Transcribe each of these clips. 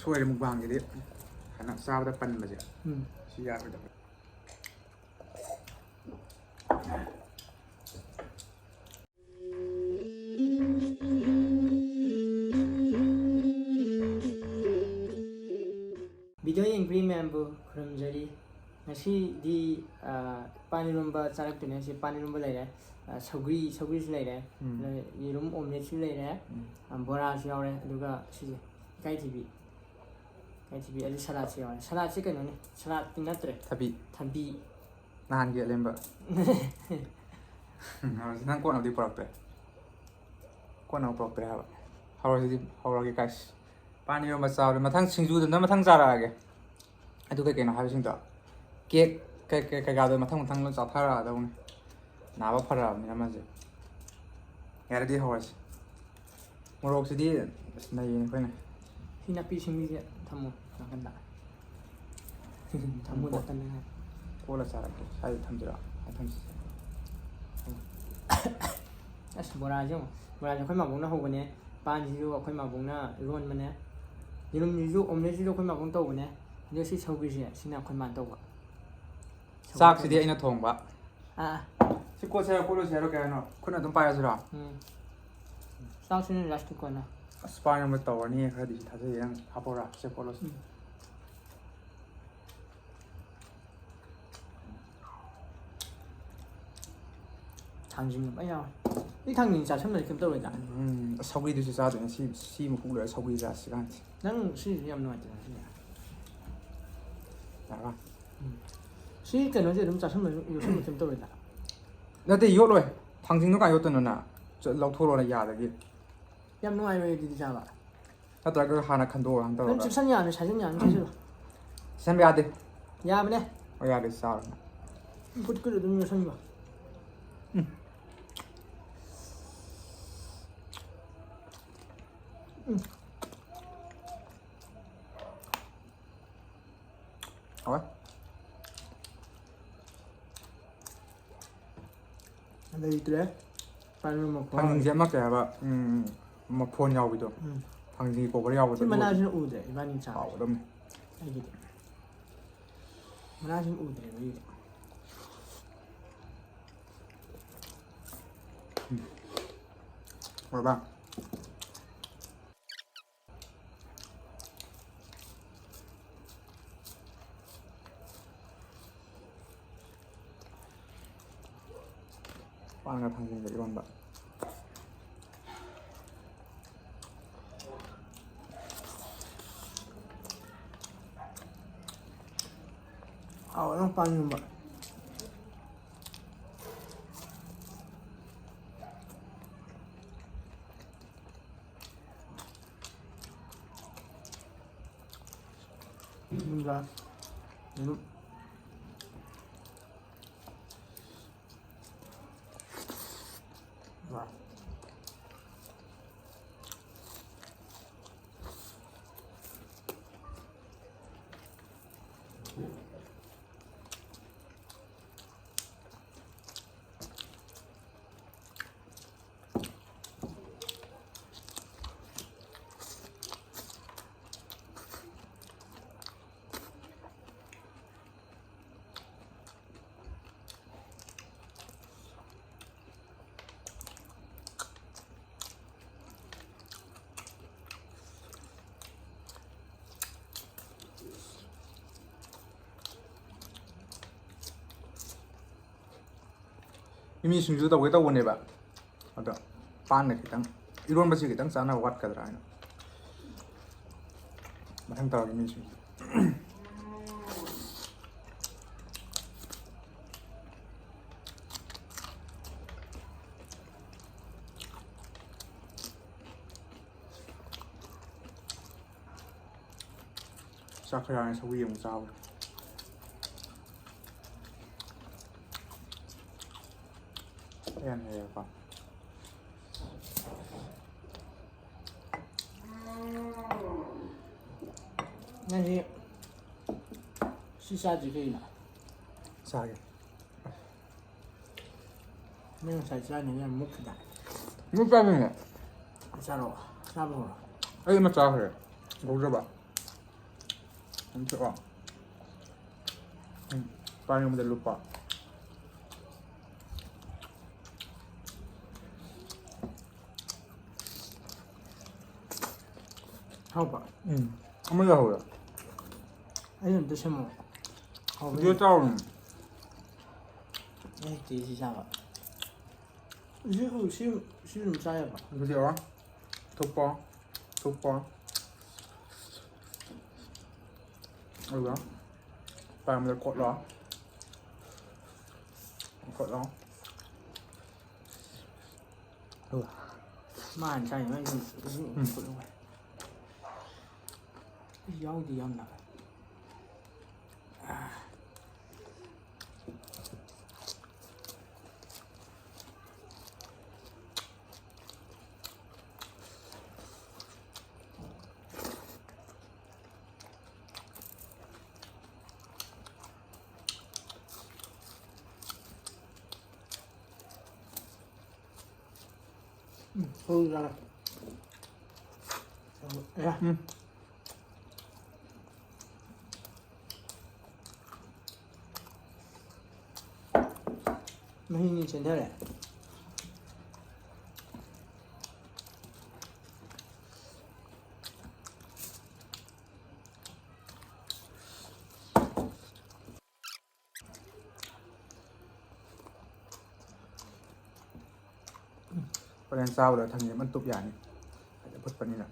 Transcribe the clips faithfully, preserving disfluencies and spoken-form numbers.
ꯁꯣꯏꯔꯦ ꯃꯨꯛꯕꯥꯡꯒꯤꯗꯤ ꯍꯥꯟꯅ ꯆꯥꯕꯗ ꯄꯟꯕꯁꯦ꯫ ꯎꯝ꯫ ꯁꯤ ꯌꯥꯔꯣꯏꯗꯕ꯫ ꯚꯤꯗꯤꯑꯣ ꯌꯦꯡꯕꯤꯔꯤ ꯃꯌꯥꯝꯕꯨ ꯈꯨꯔꯨꯝꯖꯔꯤ꯫ ꯉꯁꯤꯗꯤ, ꯑ, ꯄꯥꯟ ꯏꯔꯣꯝꯕ ꯆꯥꯔꯛꯇꯣꯏꯅꯦ꯫ ꯁꯤ ꯄꯥꯟ ꯏꯔꯣꯝꯕ ꯂꯩꯔꯦ, ꯑ, ꯁꯧꯒ꯭ꯔꯤ, ꯁꯧꯒ꯭ꯔꯤꯁꯨ ꯂꯩꯔꯦ, ꯎꯝ꯫ ꯑꯗ ꯌꯦꯔꯨꯝ omelette ꯁꯨ ꯂꯩꯔꯦ, ꯎꯝ꯫ ꯑ, ꯕꯣꯔꯥꯁꯨ ꯌꯥꯎꯔꯦ, ꯑꯗꯨꯒ ꯁꯤꯁꯦ ꯏꯀꯥꯏꯊꯤꯕꯤ, ꯏꯀꯥꯏꯊꯤꯕꯤ, ꯑꯗꯨ ꯁꯂꯥꯠꯁꯨ ꯌꯥꯎꯔꯦ꯫ ꯁꯂꯥꯠꯁꯤ ꯀꯩꯅꯣꯅꯤ, ꯁꯂꯥꯠꯇꯤ ꯅꯠꯇ꯭ꯔꯦ꯫ ꯊꯕꯤ꯫ ꯊꯕꯤ꯫ ꯅꯍꯥꯟꯒꯤ ꯑꯂꯦꯝꯕ꯫ ꯎꯝ, ꯍꯧꯖꯤꯛ ꯅꯪ ꯀꯣꯟꯅꯕꯨꯗꯤ ꯄꯨꯔꯛꯇ꯭ꯔꯦ꯫ ꯀꯣꯟꯅ ꯄꯨꯔꯛꯇ꯭ꯔꯦ ꯍꯥꯏꯕ꯫ ꯍꯧꯔꯁꯤꯗꯤ, ꯍꯧꯔꯒꯦ guys꯫ ꯄꯥꯟ ꯏꯔꯣꯝꯕ ꯆꯥꯕꯗ ꯃꯊꯪ ꯁꯤꯡꯖꯨꯗꯨꯅ ꯃꯊꯪ ꯆꯥꯔꯛꯑꯒꯦ꯫ ꯑꯗꯨ ꯀꯩ ꯀꯩꯅꯣ ꯍꯥꯏꯕꯁꯤꯡꯗꯣ꯫ Cake ꯀꯩ-, ꯀꯩ-, ꯀꯩꯀꯥꯗꯣ ꯃꯊꯪ ꯃꯊꯪ ꯂꯣꯏ ꯆꯥꯊꯔꯛꯑꯗꯧꯅꯤ꯫ ꯅꯥꯕ ꯐꯔꯛꯑꯕꯅꯤꯅ ꯑꯃꯁꯦ꯫ ꯌꯥꯔꯗꯤ ꯍꯧꯔꯁꯤ꯫ ꯃꯣꯔꯣꯛꯁꯤꯗꯤ ꯑꯁ ꯅꯩꯌꯦ ꯑꯩꯈꯣꯏꯅ꯫ ꯁꯤ ꯅꯥꯄꯤ ꯁꯤꯡꯕꯤꯁꯦ ꯊꯝꯃꯣ ꯅꯥꯀꯟꯗ꯫ ꯊꯝꯃꯣ ꯀꯣ-, ꯅꯥꯀꯟꯗ ꯉꯥꯏ꯫ ꯀꯣꯜꯂ ꯆꯥꯔꯛꯀꯦ꯫ ꯁ꯭ꯋꯥꯏꯗ ꯊꯝꯖꯤꯔꯣ? ꯑꯩ ꯊꯝꯁꯤ꯫ ꯑꯁ, ꯕꯣꯔꯥꯁꯦ ꯌꯦꯡꯉꯣ꯫ ꯕꯣꯔꯥꯁꯦ ꯑꯩꯈꯣꯏ ꯃꯥꯕꯣꯛꯅ ꯍꯧꯕꯅꯦ꯫ ꯄꯥꯟꯁꯤꯁꯨ ꯑꯩꯈꯣꯏ ꯃꯥꯕꯣꯛꯅ ꯂꯣꯟꯕꯅꯦ꯫ ꯌꯦꯔꯨꯝꯁꯤꯁꯨ omelette ꯁꯤꯁꯨ ꯑꯩꯈꯣꯏ ꯃꯥꯕꯣꯛꯅ ꯇꯧꯕꯅꯦ꯫ ꯑꯗꯨꯒ ꯁꯤ ꯁꯧꯒ꯭ꯔꯤꯁꯦ, ꯁꯤꯅ ꯑꯩꯈꯣꯏ ꯃꯥꯅ ꯇꯧꯕ꯫ ꯁꯧꯒ꯭ꯔꯤ ꯆꯥꯛꯁꯤꯗꯤ ꯊꯣꯡꯕ꯫ ꯑꯩꯅ ꯊꯣꯡꯕ꯫ ꯑꯥ, ꯑꯥ꯫ ꯁꯤ ꯀꯣꯠꯁꯦ ꯍꯥꯏꯔꯣ, ꯀꯣꯠꯂꯣꯏꯁꯦ ꯍꯥꯏꯔꯣ, ꯀꯩ ꯍꯥꯏꯅꯣ? ꯈꯨꯠꯅ ꯑꯗꯨꯝ ꯄꯥꯏꯔꯁꯤꯔꯣ? ꯎꯝ꯫ ꯆꯥꯛꯁꯤꯅ rice cooker ꯅ꯫ ꯑꯁ, ꯄꯥꯟ ꯏꯔꯣꯝꯕ ꯇꯧꯔꯅꯤ ꯈꯔꯗꯤ ꯁꯤ ꯊꯥꯖꯩꯌꯦ꯫ ꯅꯪ ꯍꯥꯞꯄꯧꯔꯥ? ꯁꯦ, ꯀꯣꯠꯂꯣꯁꯦ꯫ ꯎꯝ꯫ ꯊꯥꯡꯖꯤꯡ ꯐꯖꯅ ꯌꯥꯎꯔꯦ꯫ ꯁꯤ ꯊꯥꯡꯖꯤꯡ ꯆꯥꯁꯟꯕꯗꯤ ꯀꯩꯝ ꯇꯧꯔꯣꯏꯗ꯫ ꯎꯝ, ꯑꯁ, ꯁꯧꯒ꯭ꯔꯤꯗꯨꯁꯨ ꯆꯥꯗꯣꯏꯅꯦ꯫ ꯁꯤ, ꯁꯤ ꯃꯈꯨ ꯂꯣꯏꯔ ꯁꯧꯒ꯭ꯔꯤ ꯆꯥꯁꯤ ꯀꯥꯟꯁꯤ꯫ ꯅꯪ ꯁꯤꯁꯦ ꯌꯥꯝ ꯅꯨꯡꯉꯥꯏꯇꯦ ꯉꯁꯤꯗꯤ꯫ ꯌꯥꯔꯕ? ꯎꯝ꯫ ꯁꯤ ꯀꯩꯅꯣꯁꯦ ꯑꯗꯨꯝ ꯆꯥꯁꯟꯕ, ꯌꯣꯠꯁꯟꯕ ꯀꯩꯝ ꯇꯧꯔꯣꯏꯗ꯫ ꯅꯠꯇꯦ, ꯌꯣꯠꯂꯣꯏ꯫ ꯊꯥꯡꯖꯤꯡꯗꯣ ꯀꯥꯏ ꯌꯣꯠꯇꯣꯏꯅꯣ ꯅꯪ? ꯆ-, ꯂꯧꯊꯣꯛꯂꯣꯅ ꯌꯥꯗꯒꯤ꯫ ꯌꯥꯝ ꯅꯨꯡꯉꯥꯏꯔꯣꯏ ꯑꯗꯨꯗꯤ ꯆꯥꯕ꯫ ꯅꯠꯇ꯭ꯔꯒ ꯍꯥꯟꯅ ꯈꯟꯗꯣꯛꯑꯣ, ꯍꯥꯟ ꯅꯪ ꯇꯧꯔꯒ꯫ ꯆꯨꯞꯁꯟ ꯌꯥꯕꯅꯦ, ꯁꯥꯏꯖꯟ ꯌꯥꯕꯅꯦ, ꯆꯨꯞꯁꯜꯂꯣ꯫ ꯆꯨꯞꯁꯟꯕ ꯌꯥꯗꯦ꯫ ꯌꯥꯕꯅꯦ꯫ ꯑꯣ, ꯌꯥꯔꯦ, ꯆꯥꯔꯣ꯫ ꯈꯨꯠꯀꯤꯗ ꯑꯗꯨꯝ ꯌꯣꯠꯁꯟꯕ꯫ ꯎꯝ꯫ ꯎꯝ꯫ ꯍꯥꯎꯋꯦ꯫ ꯂꯩꯇ꯭ꯔꯦ꯫ ꯄꯥꯏꯕ ꯃꯈꯣꯟ꯫ ꯊꯥꯡꯖꯤꯡꯁꯦ ꯑꯃ ꯀꯩ ꯍꯥꯏꯕ, ꯎꯝ, ꯃꯐꯣꯟ ꯌꯥꯎꯕꯤꯗꯣ꯫ ꯎꯝ꯫ ꯊꯥꯡꯖꯤꯡꯒꯤ ꯀꯣꯕꯔ ꯌꯥꯎꯕꯗꯣ ꯁꯤ ꯑꯗꯨ ꯃꯅꯥꯁꯤꯅ ꯎꯗ꯭ꯔꯦ ꯏꯕꯥꯅꯤ ꯆꯥꯕꯁꯦ꯫ ꯍꯥꯎꯒꯗꯕꯅꯤ꯫ ꯑꯩꯒꯤꯗꯤ ꯃꯅꯥꯁꯤꯅ ꯎꯗ꯭ꯔꯦꯕ ꯑꯩꯒꯤꯗꯤ꯫ ꯃꯣꯏꯕꯥ꯫ ꯄꯥꯟꯒ ꯊꯥꯡꯖꯤꯡꯒ ꯏꯔꯣꯟꯕ꯫ ꯍꯥꯎꯋꯦ ꯅꯪ ꯄꯥꯟꯒꯨꯝꯕ꯫ ꯌꯨꯝꯗ ꯑꯗꯨꯝ ꯃꯤꯃꯤ ꯁꯤꯡꯖꯨ ꯇꯧꯒꯦ ꯇꯧꯕꯅꯦꯕ, ꯑꯗꯣ ꯄꯥꯟꯒ ꯈꯤꯇꯪ, ꯏꯔꯣꯟꯕꯁꯤ ꯈꯤꯇꯪ ꯆꯥꯅꯕ ꯋꯥꯠꯀꯗ꯭ꯔꯥ ꯍꯥꯏꯅ꯫ ꯃꯊꯪ ꯇꯧꯔꯒꯦ ꯃꯤꯃꯤ ꯁꯤꯡꯖꯨ꯫ ꯆꯥꯛ ꯈꯔ ꯌꯥꯎꯔꯦ, ꯁꯧꯒ꯭ꯔꯤ ꯑꯃꯨꯛ ꯆꯥꯕ꯫ ꯌꯥꯝ ꯂꯩꯔꯦꯀꯣ꯫ ꯅꯪꯁꯤ ꯁꯤ ꯆꯥꯗ꯭ꯔꯤ ꯀꯩꯒꯤꯅꯣ? ꯆꯥꯒꯦ꯫ ꯅꯪ ꯉꯁꯥꯏ ꯆꯥꯅꯤꯅ ꯌꯥꯝ ꯃꯨꯛꯈꯤꯗ꯫ ꯃꯨꯛ ꯆꯥꯅꯤꯡꯉꯦ꯫ ꯆꯥꯔꯛꯑꯣ, ꯆꯥꯕ ꯍꯧꯔꯣ꯫ ꯑꯩ ꯑꯃ ꯆꯥꯈ꯭ꯔꯦ꯫ ꯉꯧꯖꯕ꯫ ꯑꯗꯨꯝ ꯊꯛꯑꯣ꯫ ꯎꯝ꯫ ꯄꯥꯟ ꯑꯃꯗ ꯂꯨꯄꯥ꯫ ꯍꯥꯎꯕ? ꯎꯝ꯫ ꯑꯃ ꯌꯥꯎꯍꯧꯔꯦ꯫ ꯑꯩ ꯑꯝꯇ ꯁꯦꯝꯃꯣ꯫ ꯍꯥꯎꯕ ꯚꯤꯗꯤꯑꯣ ꯌꯦꯡꯒꯦ꯫ ꯇꯧꯔꯨꯅꯨ꯫ ꯑꯩ ꯍꯩꯇꯦ ꯁꯤ ꯆꯥꯕ꯫ ꯁꯤ, ꯁꯤ, ꯁꯤ ꯑꯗꯨꯝ ꯆꯥ ꯌꯥꯕ꯭ꯔꯣ? ꯑꯗꯨꯗꯤ ꯑꯣ꯫ ꯊꯨꯞꯄꯣ꯫ ꯊꯨꯞꯄꯣ꯫ ꯑꯗꯨꯒ ꯄꯥꯟꯒꯝꯗ ꯀꯣꯠꯂꯣ꯫ ꯀꯣꯠꯂꯣ꯫ ꯑꯗꯨꯒ ꯃꯥꯅ ꯆꯥꯏ ꯃꯥꯏ ꯁꯨꯝ ꯎꯝ꯫ ꯀꯣꯠꯂꯣ꯫ ꯌꯥꯎꯗꯤ ꯌꯥꯝꯅ꯫ ꯎꯝ, ꯍꯧꯖꯤꯛ ꯆꯥꯔꯦ꯫ ꯑꯦ꯫ ꯎꯝ꯫ ꯃꯍꯤꯅꯤ ꯆꯦꯟꯊꯔꯦ꯫ ꯍꯣꯔꯦꯟ ꯆꯥꯕꯗ ꯊꯥꯡꯖꯤꯡ ꯑꯃ ꯇꯨꯞ ꯌꯥꯅꯤ꯫ ꯍꯥꯏꯗꯤ ꯑꯐꯨꯠꯄꯅꯤꯅ꯫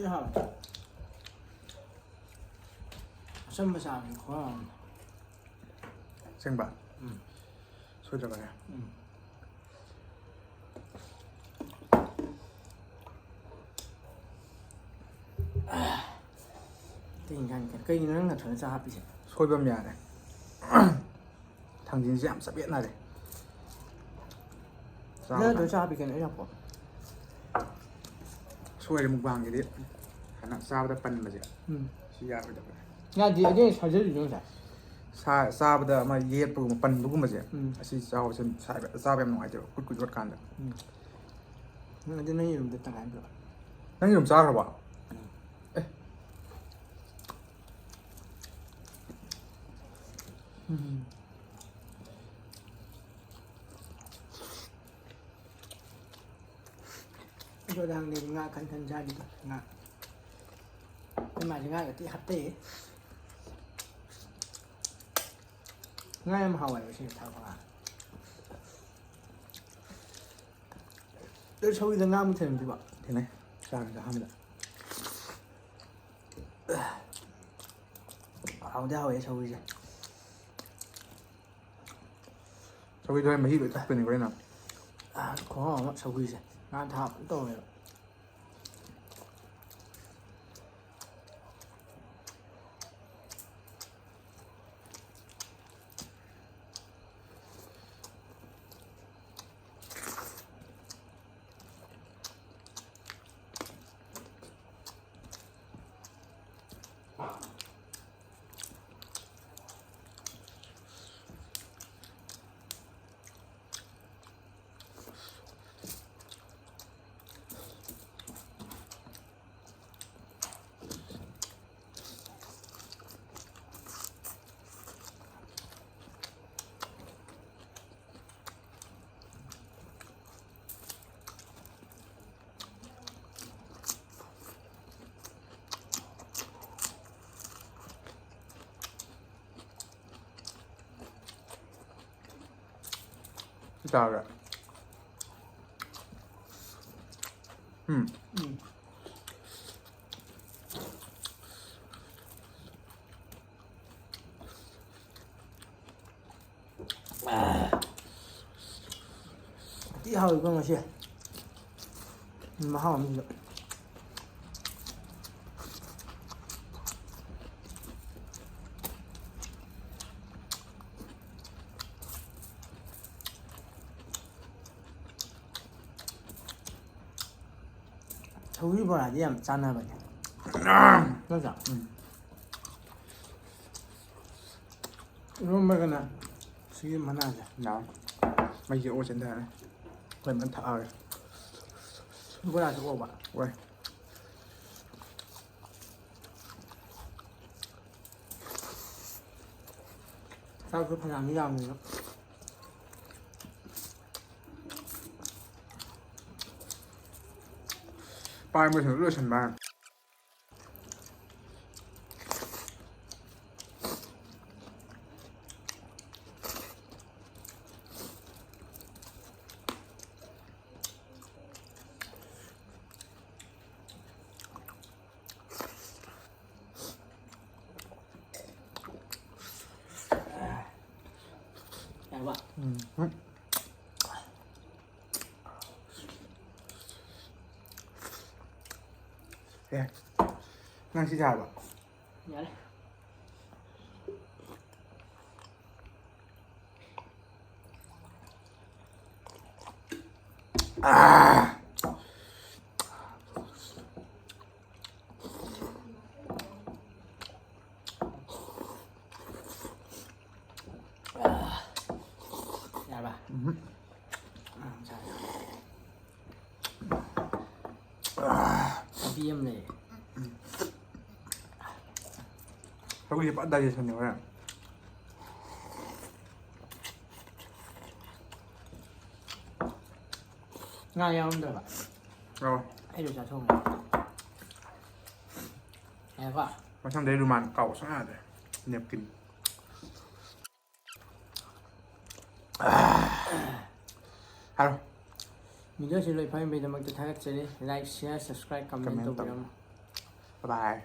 ꯁꯤ ꯍꯥꯎꯋꯦ꯫ ꯑꯆꯝꯕ ꯆꯥꯕꯁꯦ ꯈꯨꯍꯥꯎ ꯑꯃ꯫ ꯑꯁꯦꯡꯕ? ꯎꯝ꯫ ꯁꯣꯏꯗ꯭ꯔꯕꯅꯦ꯫ ꯎꯝ꯫ ꯑꯇꯩ ꯏꯟꯖꯥꯡ ꯀꯩꯅꯣ? ꯀꯩꯒꯤꯅꯣ ꯅꯪ ꯅꯊꯟꯗ ꯆꯥ ꯍꯥꯞꯄꯤꯁꯦ? ꯁꯣꯏꯕ ꯑꯃ ꯌꯥꯔꯦ꯫ ꯊꯥꯡꯖꯤꯡꯁꯦ ꯌꯥꯝ ꯆꯕꯦꯠꯅꯔꯦ꯫ ꯆꯥꯕ ꯅꯪ ꯅꯊꯟꯗ ꯀꯥꯟꯗ꯫ ꯆꯥ ꯍꯥꯞꯄꯤ ꯀꯩꯅꯣ? ꯑꯩ ꯂꯥꯛꯄ꯭ꯔꯣ? ꯁꯣꯏꯔꯦ, ꯃꯨꯛꯕꯥꯡꯒꯤꯗꯤ ꯍꯥꯟꯅ ꯆꯥꯕꯗ ꯄꯟꯕꯁꯦ꯫ ꯎꯝ꯫ ꯁꯤ ꯌꯥꯔꯣꯏꯗꯕꯅꯦ꯫ ꯌꯥꯗꯦ, ꯑꯗꯨ ꯑꯩꯅ ꯁꯥꯖꯜꯂꯤꯅꯣ ꯉꯁꯥꯏ꯫ ꯁꯥ-, ꯆꯥꯕꯗ ꯑꯃ ꯌꯦꯠꯄꯒꯨꯝꯕ, ꯄꯟꯕꯒꯨꯝꯕꯁꯦ꯫ ꯎꯝ꯫ ꯑꯁꯤ ꯆꯥꯎꯕꯁꯦ ꯁꯥꯏꯕ-, ꯆꯥꯕ ꯌꯥꯝ ꯅꯨꯡꯉꯥꯏꯇꯦꯕ, ꯀꯨꯠ ꯀꯨꯠ ꯌꯣꯠꯀꯥꯟꯗ꯫ ꯎꯝ꯫ ꯅꯪ ꯑꯗꯨ ꯅꯪ ꯌꯦꯔꯨꯝꯗꯣ ꯇꯪꯈꯥꯏ ꯑꯃ ꯄꯤꯔꯛꯑꯣ꯫ ꯅꯪ ꯌꯦꯔꯨꯝ ꯆꯥꯈ꯭ꯔꯕꯣ? ꯎꯝ꯫ ꯑꯦ꯫ ꯎꯝ꯫ ꯑꯗꯣ ꯅꯍꯥꯟꯗꯤ ꯉꯥ ꯈꯟ ꯈꯟ ꯆꯥꯔꯤꯗꯣ, ꯉꯥ꯫ ꯑꯩꯈꯣꯏ ꯃꯥꯁꯦ ꯉꯥꯒ ꯊꯤ ꯍꯥꯞꯇꯩꯌꯦ꯫ ꯉꯥ ꯌꯥꯝ ꯍꯥꯎꯋꯦꯕ ꯁꯤ ꯊꯥꯛꯄ ꯉꯥ꯫ ꯑꯗꯨ ꯁꯧꯒ꯭ꯔꯤꯗ ꯉꯥ ꯑꯃ ꯊꯦꯡꯅꯗ꯭ꯔꯤꯕꯣ? ꯊꯦꯡꯅꯩ꯫ ꯆꯥꯕꯗ ꯑꯍꯥꯟꯕꯗ꯫ ꯍꯥꯎꯗꯤ ꯍꯥꯎꯋꯦ ꯁꯧꯒ꯭ꯔꯤꯁꯦ꯫ ꯁꯧꯒ꯭ꯔꯤꯗꯣ ꯍꯣꯔꯦꯟ ꯃꯍꯤ ꯂꯣꯏ ꯊꯛꯇꯣꯏꯅꯤ ꯍꯣꯔꯦꯟ ꯅꯪ꯫ ꯑꯥ, ꯈꯨꯍꯥꯎ ꯑꯃ ꯁꯧꯒ꯭ꯔꯤꯁꯦ꯫ ꯉꯥ ꯊꯥꯛ ꯐꯖꯅ ꯇꯧꯔꯦꯕ꯫ ꯁꯤ ꯇꯥꯕ꯭ꯔꯥ? ꯎꯝ꯫ ꯎꯝ꯫ ꯊꯤ ꯍꯥꯎꯋꯤꯀꯣ ꯉꯁꯤ꯫ ꯃꯍꯥꯎ ꯑꯃ꯫ ꯁꯧꯒ꯭ꯔꯤ ꯕꯣꯔꯥꯗꯤ ꯌꯥꯝ ꯆꯥꯟꯅꯕꯅꯦ꯫ ꯅꯠꯇ꯭ꯔꯥ? ꯎꯝ꯫ ꯏꯔꯣꯝꯕꯒꯅ ꯁꯤꯒꯤ ꯃꯅꯥꯁꯦ꯫ ꯌꯥꯔꯦ꯫ ꯃꯩꯁꯦ ꯑꯣ ꯆꯦꯟꯊꯔꯦ꯫ ꯑꯩꯈꯣꯏ ꯃꯩ ꯊꯛꯑꯒꯦ꯫ ꯕꯣꯔꯥꯁꯨ ꯑꯣꯕ꯫ ꯑꯣꯏ꯫ ꯆꯥꯛꯁꯨ ꯐꯅꯌꯥꯝ ꯌꯥꯝꯃꯤꯅ꯫ ꯄꯥꯏꯕꯁꯤꯡꯗꯨ ꯂꯣꯏꯁꯤꯟꯕ꯫ ꯌꯥꯔꯕ? ꯎꯝ꯫ ꯑꯦ, ꯅꯪ ꯁꯤ ꯆꯥꯔꯕ? ꯌꯥꯔꯦ꯫ ꯑꯥ! ꯌꯥꯔꯕ? ꯎꯝ꯫ ꯑꯥ, ꯆꯥꯔꯦ꯫ ꯅꯨꯄꯤ ꯑꯃ ꯂꯩꯌꯦ꯫ ꯁꯧꯒ꯭ꯔꯤꯁꯦ ꯐꯖꯅ digestion ꯅꯦ ꯍꯣꯔꯦꯟ꯫ ꯉꯥ ꯌꯥꯎꯔꯝꯗ꯭ꯔꯕ? ꯌꯥꯎꯋꯦ꯫ ꯑꯩꯁꯨ ꯆꯥꯊꯣꯛꯑꯝꯃꯦ꯫ ꯉꯥꯏꯈꯣ꯫ ꯃꯊꯪꯗꯩ ꯔꯨꯃꯥꯟ ꯀꯥꯎꯕ ꯁꯨꯡꯌꯥ ꯌꯥꯗ꯭ꯔꯦ꯫ Napkin꯫ ꯍꯥꯏꯔꯣ꯫ Video ꯁꯤ ꯂꯣꯏ ꯐꯥꯏꯕꯩꯗꯃꯛꯇ ꯊꯥꯒꯠꯆꯔꯤ꯫ Like, share, subscribe, comment comment ꯇꯧ꯫ ꯇꯧꯕꯤꯔꯝꯃꯣ꯫ Bye bye꯫